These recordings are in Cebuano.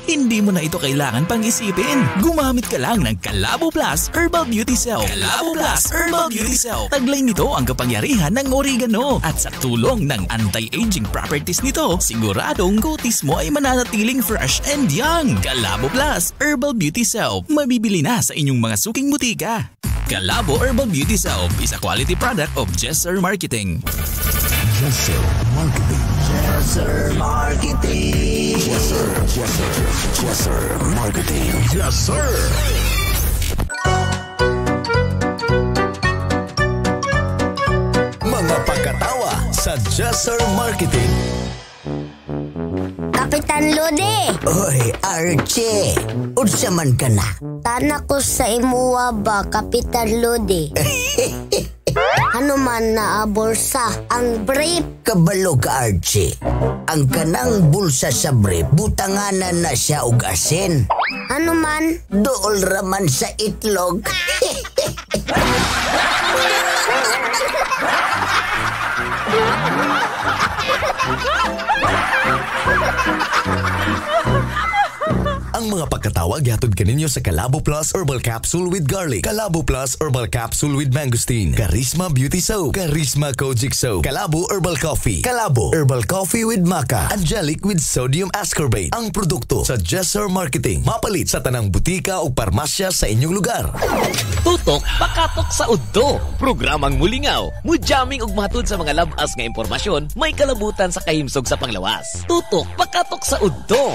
Hindi mo na ito kailangan pang isipin. Gumamit ka lang ng Kalabo Plus Herbal Beauty Soap. Kalabo Plus Herbal Beauty Soap. Taglay nito ang kapangyarihan ng oregano at sa tulong ng anti-aging properties nito, siguradong kutis mo ay mananatiling fresh and young. Kalabo Plus Herbal Beauty Soap. Mabibili na sa inyong mga suking butika. Kalabo Herbal Beauty Soap is a quality product of Jesser Marketing. Jesser Marketing. Jesser Marketing. Jesser, Jesser, Jesser Marketing. Jesser. Mga pagkatawa sa Jesser Marketing. Kapitan Lodi! Oy, Archie! Unsa man ka na? Tana ko sa imuwa ba, Kapitan Lodi? Ano man na bulsa ang brief? Kabalo ka, Archie. Ang kanang bulsa sa brief, butanganan na siya og asin. Ano man? Dool raman sa itlog. Ang mga pagkatawag gihatod kaninyo sa Kalabo Plus Herbal Capsule with Garlic, Kalabo Plus Herbal Capsule with Mangosteen, Charisma Beauty Soap, Charisma Kojic Soap, Kalabo Herbal Coffee, Kalabo Herbal Coffee with Maca, Angelic with Sodium Ascorbate. Ang produkto sa Jesser Marketing. Mapalit sa tanang butika o parmasya sa inyong lugar. Tutok pakatok sa udto. Programang mulingaw, mujamming ug matud sa mga labas nga impormasyon, may kalabutan sa kahimsog sa panglawas. Tutok pakatok sa udto.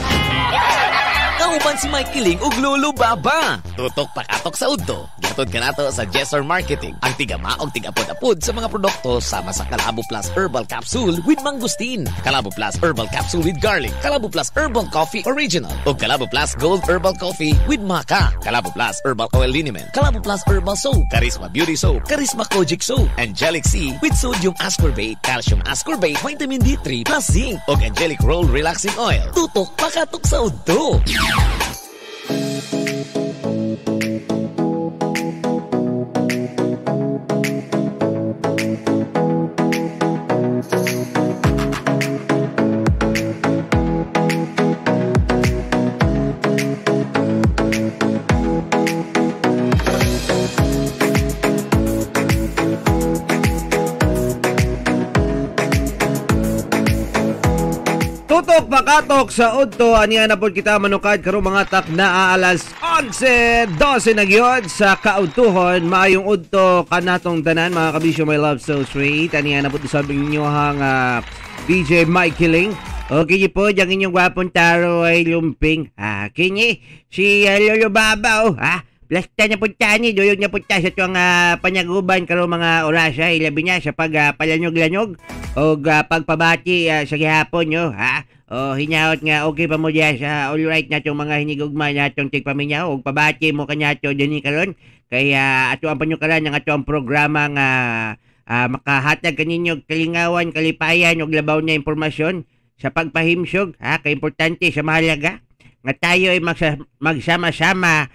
Kauban si Mike Kiling ug Lolo Baba. Tutok pakatok sa udto. Gihatod kanato sa Jesser Marketing. Ang tigama og tigapod-apod sa mga produkto sama sa Kalabo Plus Herbal Capsule with Mangosteen, Kalabo Plus Herbal Capsule with Garlic, Kalabo Plus Herbal Coffee Original, ug Kalabo Plus Gold Herbal Coffee with Maca, Kalabo Plus Herbal Oil Liniment, Kalabo Plus Herbal Soap, Charisma Beauty Soap, Charisma Kojic Soap, Angelic C with Sodium Ascorbate, Calcium Ascorbate, Vitamin D3 plus Zinc, ug Angelic Roll Relaxing Oil. Tutok pakatok sa udto. Tutok pakatok sa udto, aniya na po kita manukad karong mga tak na alas 11:12 na gyud sa kaudtuhon. Maayong udto kanatong tanan mga kabisyo, my love so sweet. Aniya na po sabi ninyo hang DJ Mike Kiling. Okay po, diyang inyong gwapong taro ay lumping. Ah, kini si Lolo Baba oh, ha? Plasta na punta ni, duyog na punta sa tuwang panyaguban karong mga orasya, ilabi niya sa pagpalanyog-lanyog o pagpabati sa gihapon nyo, ha? O hinaot nga okay pa mo diya sa all right na itong mga hinigugma na itong tigpaminyaw o pabati mo kanya ito din karon kaya ato ang panyukaran ng ato ang programa nga makahatag kaninyo kalingawan, kalipayan o labaw na impormasyon sa pagpahimsog, ha? Kay importante sa mahalaga nga tayo ay magsama-sama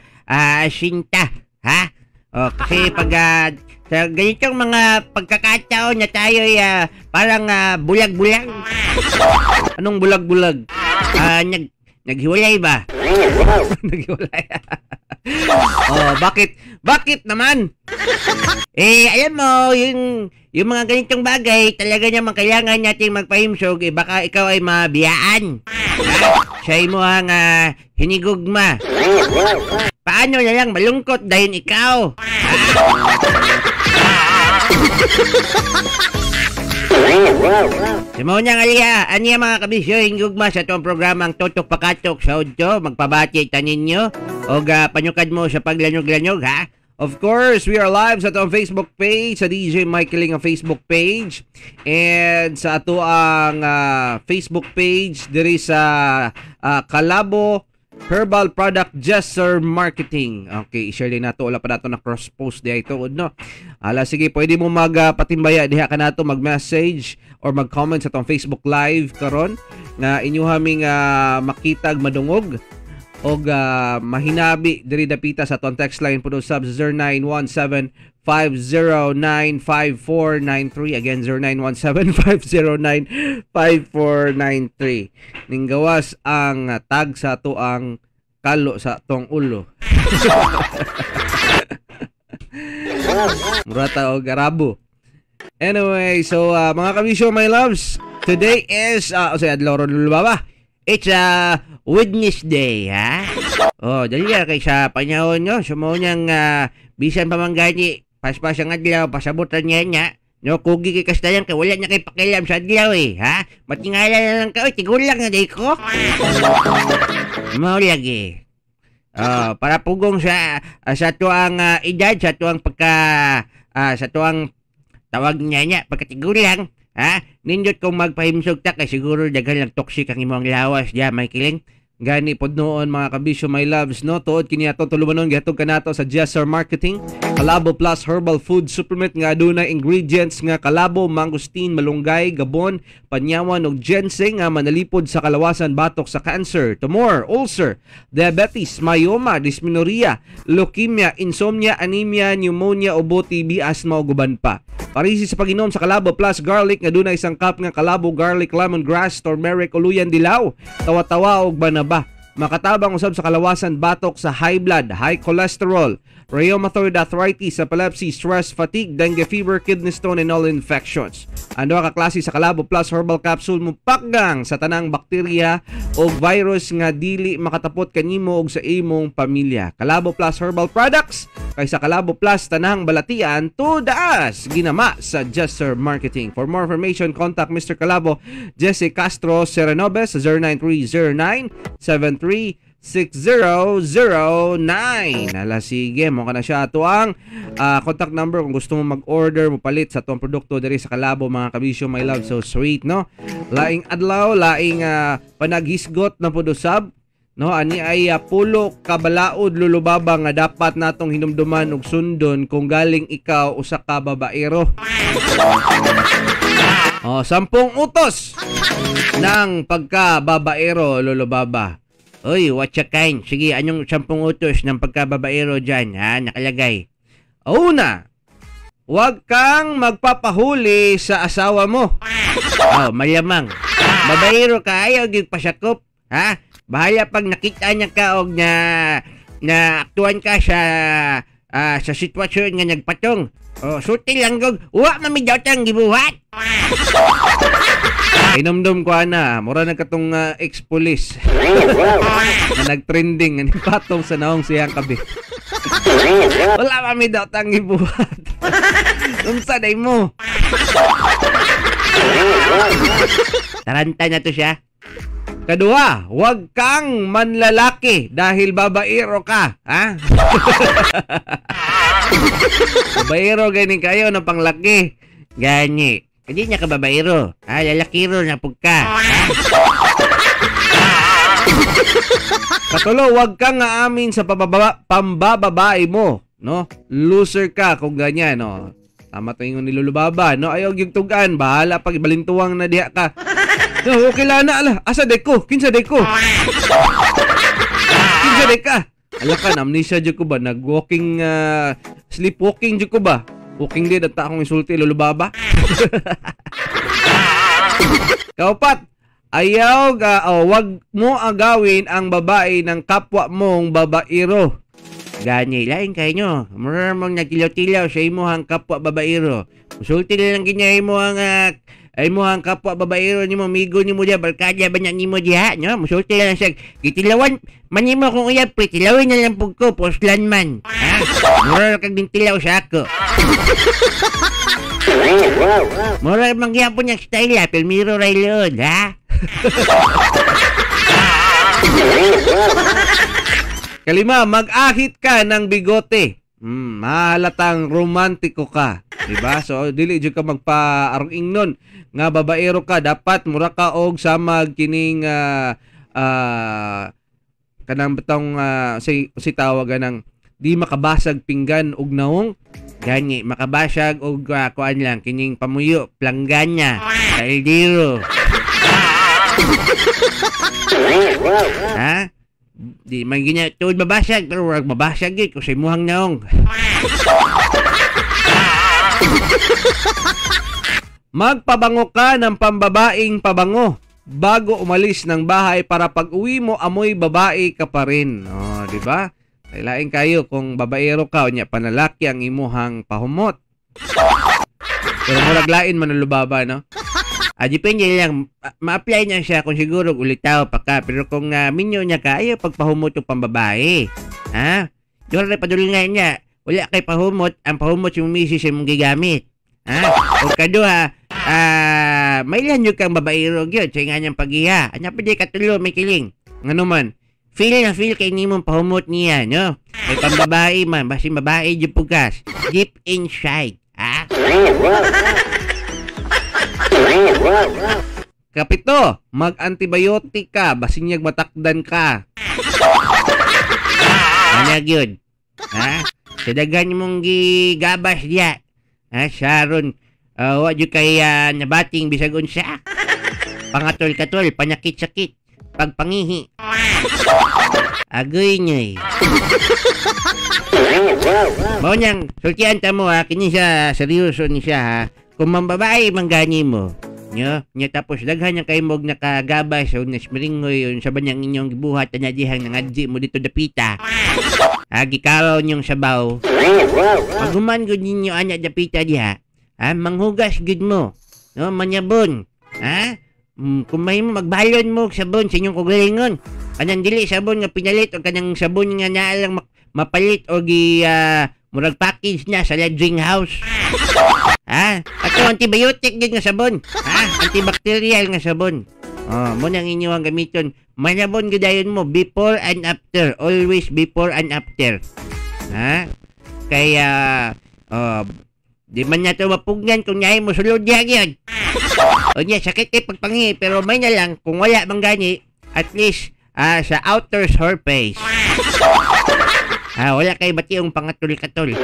sinta, ha? O, kasi pag sa ganitong mga pagkakataon na tayo ay parang bulag-bulag. Anong bulag-bulag? Naghiwalay ba? Naghiwalay. Oh, bakit? Bakit naman? Eh, alam mo, yung mga ganitong bagay, talaga naman kailangan nating magpahimsog, eh, baka ikaw ay mabiyaan. Ha? Sa imo ang hinigugma. Paano na lang malungkot dahil ikaw? Simo niya nga liya, aniya mga kabisyo, hinigugma sa itong programang Tutok Pakatok sa udto, magpabati tanin nyo, o panyukad mo sa paglanyog-lanyog, ha? Of course, we are live sa atong Facebook page, sa DJ Mike Kiling ang Facebook page, and sa ato ang Facebook page, diri sa Kalabo Herbal Product Jesser Marketing. Okay, i-share din nato. Wala pa nato na cross-post diha ito. No? Ala, sige, pwede mo magpatimbaya diha ka nato, mag-message or mag-comment sa atong Facebook Live karon nga inyo haming makitag madungog. og mahinabi diri dapita sa atong text line po sub 0917-509-5493. Again, 0917-509-5493. Ninggawas ang tag sa ato ang kalo sa atong ulo. Murata og Arabo. Anyway, so mga kabisyo, my loves, today is adlaw ron lulubaba. It's a Wednesday, ha? Oh, dali ka kay sa panahon nyo, sumuo niyang bisan pa man gani, paspas ang adlaw, pasabutan niya niya. No, kugi kay kastayan kay wala niya kay pakialam sa adlaw eh, ha? Matingala na lang ka, oy, tigulang na day ko. Mao lagi. Para pugong sa tuang edad, sa tuang pagka sa tuang tawag niya niya, pagkatigulang, ha? Nindot kung magpahimsog ta kay siguro daghan lang toxic ang imong lawas diya, may kiling. Gani pod noon mga kabisyo, my loves, no? Tuod kini ato tulumanon gihatod kanato sa Jesser Marketing, Kalabo Plus Herbal Food Supplement nga adunay ingredients nga kalabo, mangosteen, malunggay, gabon, panyawan ug ginseng nga manalipod sa kalawasan batok sa cancer, tumor, ulcer, diabetes, myoma, dysmenorrhea, leukemia, insomnia, anemia, pneumonia, ubo, TB, asthma ug uban pa. Parisi sa pag-inom sa Kalabo Plus Garlic nga dunay sangkap nga kalabo, garlic, lemongrass, turmeric, uluyan, dilaw, tawa-tawa ug banaba. Makatabang usab sa kalawasan batok sa high blood, high cholesterol, rheumatoid arthritis, epilepsy, stress, fatigue, dengue fever, kidney stone, and all infections. Ang duha ka klase sa Kalabo Plus Herbal Capsule mupakgang sa tanang bakterya o virus nga dili makatapot kanimo og sa imong pamilya. Kalabo Plus Herbal Products kay sa Kalabo Plus tanang balatian tudaas ginama sa Jesser Marketing. For more information, contact Mr. Kalabo Jesse Castro Serenobes sa 09309736009. Ala, sige, mo ka na siya ato ang contact number kung gusto mo mag-order, mo palit sa atong produkto diri sa Kalabo mga kabisyo, my love. So sweet, no? Laing adlaw, laing panaghisgot na pud usab, no? Ani ay pulo ka balaod lulubaba nga dapat natong hinumduman og sundon kung galing ikaw usa ka babaero. Oh, 10 utos ng pagkababaero lulubaba. Uy, what's a kind? Sige, anong 10 utos ng pagkababaero dyan, ha? Nakalagay. Una, huwag kang magpapahuli sa asawa mo. Oh, malamang. Babaero ka, ayaw gyud pasakop, ha? Bahala pag nakita niya ka og na aktuan ka sa sa sitwasyon nga nagpatong. Oh, sulti lang gog, wa man mi daotang gibuhat. Inumdum ko ana, mura na katong ex-police na nagtrending nga nipatong sa naong siyang kabi. Wala pa mi daotang gibuhat. Unsa day mo? Taranta na to siya. Kadua, huwag kang manlalaki dahil babaero ka, ha? Babaero gani kayo na panglaki. Gani. Hindi niya ka babaero. Ha, lalakiro na pug ka. Ha? Katulo, huwag kang aamin sa pambababae mo, no? Loser ka kung ganyan, no? Tama to yung nilulubaba, no? Ayaw yung tugan, bahala pag ibalintuwang na diha ka. No, okay lang na, ala. Asa de ko? Kinsa de ko? Kinsa de ka? Ala ka, amnesia jud ko ba? Nag-walking, sleepwalking jud ko ba? Walking dead at akong insulti, lulubaba. Kaupat, ayaw, wag mo agawin ang babae ng kapwa mong babaero. Gani, lain kayo nyo. Mura mong nagtilaw-tilaw sa imuhang kapwa babaero. Musulti na lang ganyan imuhang ay mo ang kapwa babaero nimo, migo nimo diha, barkada ba niya nimo diha, no? Musulti lang siya. Gitilawan man nimo kung uyab, pre, tilawin na lang pug ko, poslan man. Ha? Mura kag tilaw sa ako. Mura man gyapon niyang style, ha? Pilmiro ray load, ha? Kalima, mag-ahit ka ng bigote. Mahalatang romantiko ka, diba? So dili jud ka magpa-arong ingnon nga babaero ka, dapat mura ka og samag kining kanang batong si tawagan ng di makabasag pinggan og naong. Gani, makabasag og kuan lang kining pamuyo, plangganya, kaldero. Ha? Di man gina tuod mabasag pero wag mabasag gyud kung sa imuhang naong. Magpabango ka ng pambabaing pabango bago umalis ng bahay para pag uwi mo amoy babae ka pa rin. Oh, di ba? Kailain kayo kung babaero ka o nya panalaki ang imuhang pahumot. Pero murag lain man ang lubaba, no? Depende lang, ma-apply niya siya kung siguro ulitaw pa ka. Pero kung minyo niya ka, ayaw pagpahumot yung pambabae. Ha? Doon rin padulungan niya. Wala kay pahumot, ang pahumot yung misis yung mong gigamit. Ha? O kaduha, may lanyo kang babaero gyud sa nga niyang pagiha. Anya pa di katulo, may kiling. Ngano man? Feel na feel kay nimong pahumot niya, no? May pambabae man, basin babae jud pugas. Deep inside, ha? Kapito, mag-antibiotic ka, basin niyag matakdan ka. Ano gyud? Ha? Sa daghan mong gigabas diya. Ha, Sharon, wa jud kay nabating bisag unsa. Pangatol-katol, panakit-sakit, pagpangihi. Agoy nyoy. Mao niyang sultian ta mo ha, kini siya seryoso ni siya ha. Kung mambabae man gani mo, nyo, nya tapos daghan niyang kaymog nakagabas o nasmiringoy o sa banyang inyong gibuhat na dihang nangadji mo dito dapita. Ha, gikaraw niyong sabaw. Pag human gud ninyo ana dapita diha, ha, manghugas gud mo. No, manyabon. Ha? Kung may mo magbalon mo og sabon sa inyong kagalingon. Kanang dili sabon nga pinalit o kanang sabon nga naa lang mapalit o gi murag package na sa lodging house. Ha? Ato antibiotic gid nga sabon. Ha? Antibacterial nga sabon. Oh, mo nang inyo ang gamiton. Manabon gid dayon mo before and after. Always before and after. Ha? Kaya di man na to mapugnan kung naay mo sulod diha gyud. O niya, sakit kay pagpangi, pero may na lang, kung wala man gani, at least sa outer surface. Wala kay bationg pangatol-katol.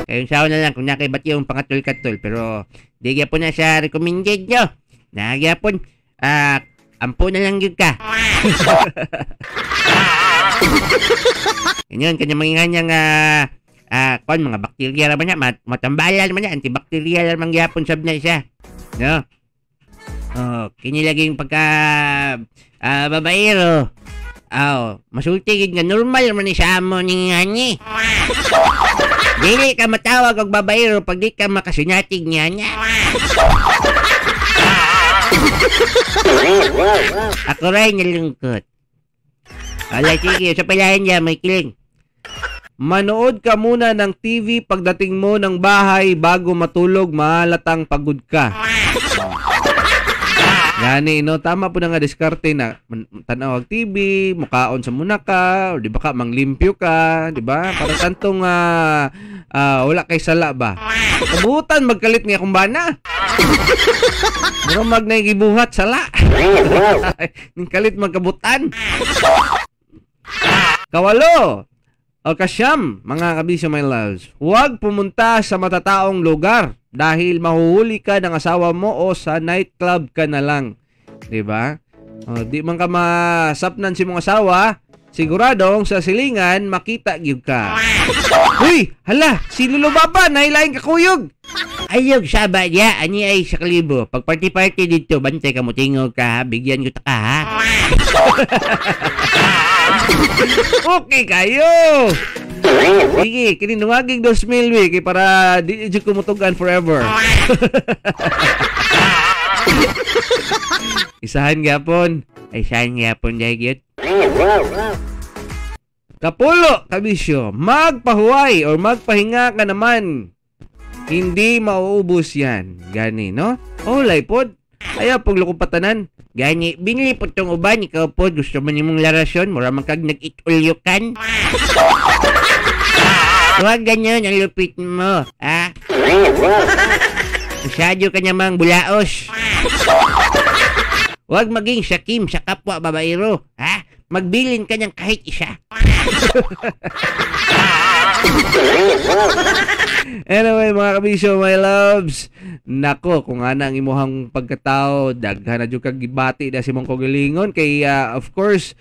Kayong sawa na lang kung na kay bationg pangatol-katol, pero di gyapon na sa recommended nyo. Na gyapon, ampo na lang gyud ka. Ganyan, kanya mga nganyang kon mga bakterya ra man niya, matambalan man niya, antibacterial man gyapon sab na siya. No? Oh, kini laging pagka babaero. Aw, masulti gid nga normal man ni sa amo ni ngani. Dili ka matawag og babaero pag di ka makasinatig niya niya. Ako ray nalungkot. Ala, sige, sa palayan niya may kiling. Manood ka muna ng TV pagdating mo ng bahay bago matulog, mahalatang pagod ka. Gani, no? Tama po na nga diskarte na tanaw og TV, mukaon sa muna ka, o di ba ka, manglimpyo ka, di ba? Para tantong wala kay sala ba? Kabutan, magkalit nga akong bana. Mura mag naigibuhat, sala. Ning kalit magkabutan. Kawalo, o kasyam, mga kabisyo my loves, huwag pumunta sa matataong lugar dahil mahuhuli ka ng asawa mo o sa nightclub ka na lang. Diba? O, di man ka masapnan si mong asawa, siguradong sa silingan makita gyud ka. Uy! Hala! Si Lolo Baba! Nahilain ka kuyog! Ayog saba niya! Ani ay sa kalibo. Pag party-party dito, bantay ka mo, tingog ka ha? Bigyan ko ta ka ha? Okay kayo! Sige, kininungaging 2,000 we, kay para di jud kumutugan forever. Isahan gyapon. Ay, isahan gyapon dai gyud. Kapulo, kabisyo, magpahuway or magpahinga ka naman. Hindi mauubos yan. Gani, no? Oh, laipod. Ayaw, paglukupatanan. Gani, binili po itong uban. Ikaw po, gusto mo nimong larasyon. Mura man kag nag-itulyokan. Huwag ganyan, ang lupit mo. Ha? Masyado ka namang bulaos. Huwag maging sakim sa kapwa babaero. Ha? Magbilin ka niyang kahit isa. Anyway, mga kabisyo, my loves. Nako, kung ana ang imuhang pagkatao, daghan na jud kag gibati na si mong kaugalingon kay of course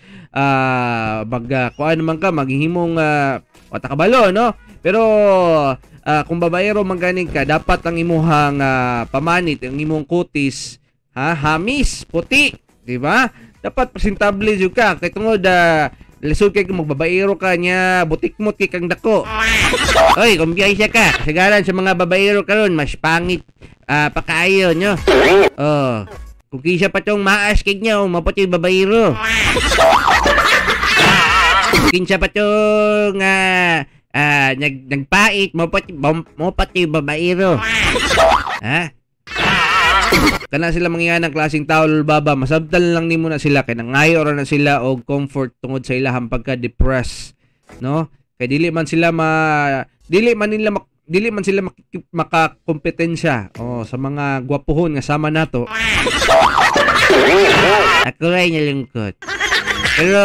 mag kuan man ka maghimong wata kabalo, no? Pero kung babaero man ganing ka, dapat ang imuhang pamanit, ang imong kutis, ha, hamis, puti, di ba? Dapat presentable jud ka kay tungod lisod kay kung magbabaero ka niya, butik-mot kay kang dako. Oy, kumpiyansa ka. Kasagaran sa mga babaero karon mas pangit pakaayo nyo. Oh, kung kisa pa tong maas kay nyo, maputi babaero. Kinsa pa tong nagpait, mopati babaero. Ha? Kana sila mga ng klaseng tao, Lol Baba, masabtal lang nimo na sila kay nangayo ra na sila og comfort tungod sa ilahang pagka-depress, no? Kay dili man sila dili man sila makakompetensya oh sa mga gwapuhon nga sama nato. Ako ay nalungkot. Pero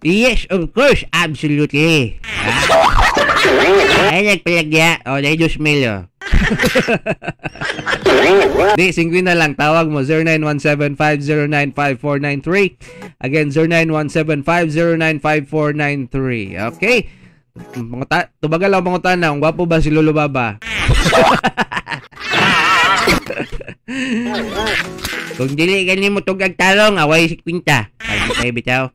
yes, of course, absolutely. Ay nagpalagya o dahil 2,000 oh. Di, 50 na lang. Tawag mo, 0917-509-5493. Again, 0917-509-5493. Okay? Tubagal lang pangutana kung gwapo ba si Lolo Baba. Kung dili ganin mo tugag talong, away 50. Ay, bitaw.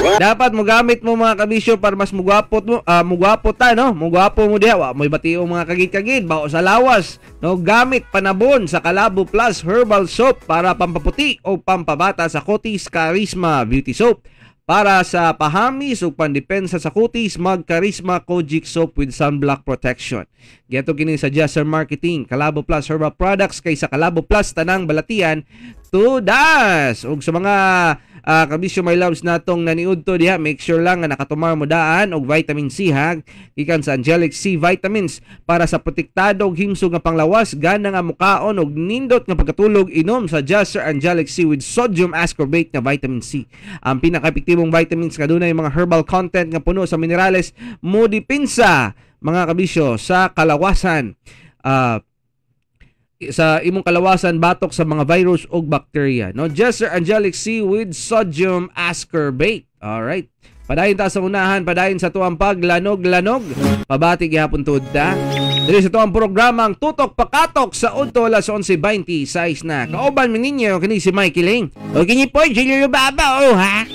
Dapat mogamit mo mga kabisyo para mas mugwapo mo, mugwapo ta, no? Mugwapo mo diha, wa mo'y bationg mga kagid-kagid, bao sa lawas, no? Gamit panabon sa Kalabo Plus Herbal Soap para pampaputi o pampabata sa kutis, Charisma Beauty Soap. Para sa pahamis ug pandepensa sa kutis, mag Charisma Kojic Soap with sunblock protection. Giadto kini sa Jasser Marketing, Kalabo Plus Herbal Products kay sa Kalabo Plus tanang balatian tudas. Ug sa mga kabisyo my loves natong naniudto diha, make sure lang nga nakatumar mo daan og vitamin C ha, gikan sa Angelic C Vitamins para sa protektado og himsog nga panglawas, gana nga mukaon og nindot nga pagkatulog, inom sa Jasser Angelic C with sodium ascorbate nga vitamin C. Ang pinaka-epektibong vitamins nga dunay mga herbal content nga puno sa minerales, mo dipinsa mga kabisyo sa kalawasan, sa imong kalawasan batok sa mga virus ug bacteria, no? Jasser Angelic C with sodium ascorbate. All right. Padayon ta sa unahan, padayon sa tuang paglanog-lanog. Pabati gihapon tuod ta. Diri sa tuang programa ang Tutok Pakatok sa udto alas 11:26 na. Kauban mi ninyo kini si Mikey Ling. O kini po si Lolo Baba, oh ha.